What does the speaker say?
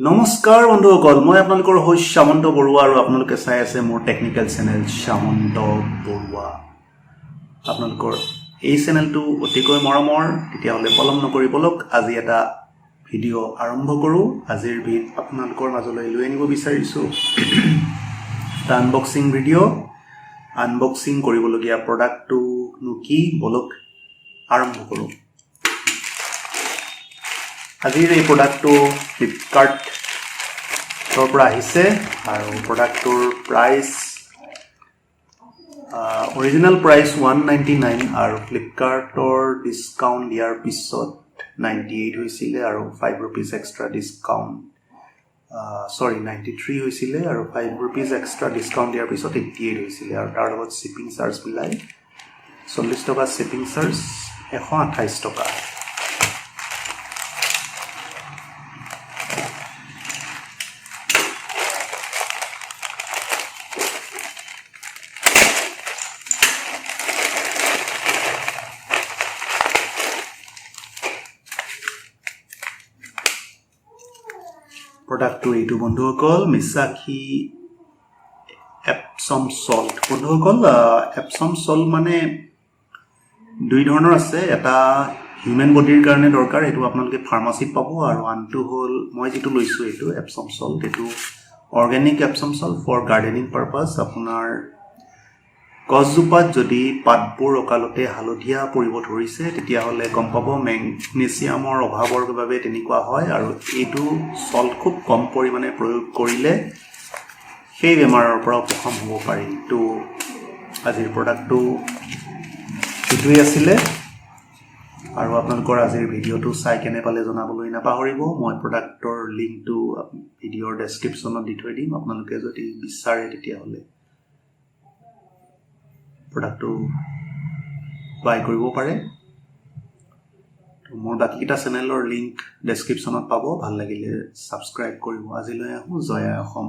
নমস্কাৰ বন্ধুসকল, মই আপোনালোকৰ হোষ্ট শ্যামন্ত বৰুৱা আৰু আপোনালোকে চাই আছে মোৰ টেকনিকেল চেনেল শ্যামন্ত বৰুৱা। আপোনালোকৰ এই চেনেলটো অতিকৈ মৰমৰ। তেতিয়াহ'লে পলম নকৰি বলক, আজি এটা ভিডিঅ' আৰম্ভ কৰোঁ। আজিৰ আপোনালোকৰ মাজলৈ লৈ আনিব বিচাৰিছোঁ এটা আনবক্সিং ভিডিঅ'। আনবক্সিং কৰিবলগীয়া প্ৰডাক্টটোনো কি? বলক আৰম্ভ কৰোঁ। আজিৰ এই প্ৰডাক্টটো ফ্লিপকাৰ্টৰ পৰা আহিছে আৰু প্ৰডাক্টটোৰ price, original price 199 আৰু ফ্লিপকাৰ্টৰ ডিছকাউণ্ট দিয়াৰ পিছত 98 হৈছিলে আৰু ₹5 extra discount, sorry, 93 হৈছিলে আৰু ₹5 এক্সট্ৰা ডিছকাউণ্ট দিয়াৰ পিছত 88 হৈছিলে আৰু তাৰ লগত শ্বিপিং চাৰ্জ মিলাই 40 টকা শ্বিপিং চাৰ্জ, 128 টকা। প্ৰডাক্টটো এইটো বন্ধুসকল, মিছাখী এপছম চল্ট। বন্ধুসকল, এপছম চল্ট মানে দুই ধৰণৰ আছে। এটা হিউমেন বডিৰ কাৰণে দৰকাৰ, সেইটো আপোনালোকে ফাৰ্মাচীত পাব আৰু আনটো হ'ল মই যিটো লৈছোঁ, এইটো এপছম চল্ট। এইটো organic Epsom salt for gardening purpose। আপোনাৰ গছজোপাত যদি পাতবোৰ অকালতে হালধীয়া পৰিব ধৰিছে, তেতিয়াহ'লে গম পাব মেগনেছিয়ামৰ অভাৱৰ বাবে তেনেকুৱা হয় আৰু এইটো চল্ট খুব কম পৰিমাণে প্ৰয়োগ কৰিলে সেই বেমাৰৰ পৰা উপশম হ'ব পাৰি। তো আজিৰ প্ৰডাক্টটো এইটোৱেই আছিলে আৰু আপোনালোকৰ আজিৰ ভিডিঅ'টো চাই কেনে পালে জনাবলৈ নাপাহৰিব। মই প্ৰডাক্টৰ লিংকটো ভিডিঅ'ৰ ডেছক্ৰিপশ্যনত দি থৈ দিম। আপোনালোকে যদি বিচাৰে, তেতিয়াহ'লে প্ৰডাক্টটো বাই কৰিব পাৰে। তো মোৰ বাকীকেইটা চেনেলৰ লিংক ডেছক্ৰিপশ্যনত পাব। ভাল লাগিলে ছাবস্ক্ৰাইব কৰিব। আজিলৈ আহোঁ। জয় আই অসম।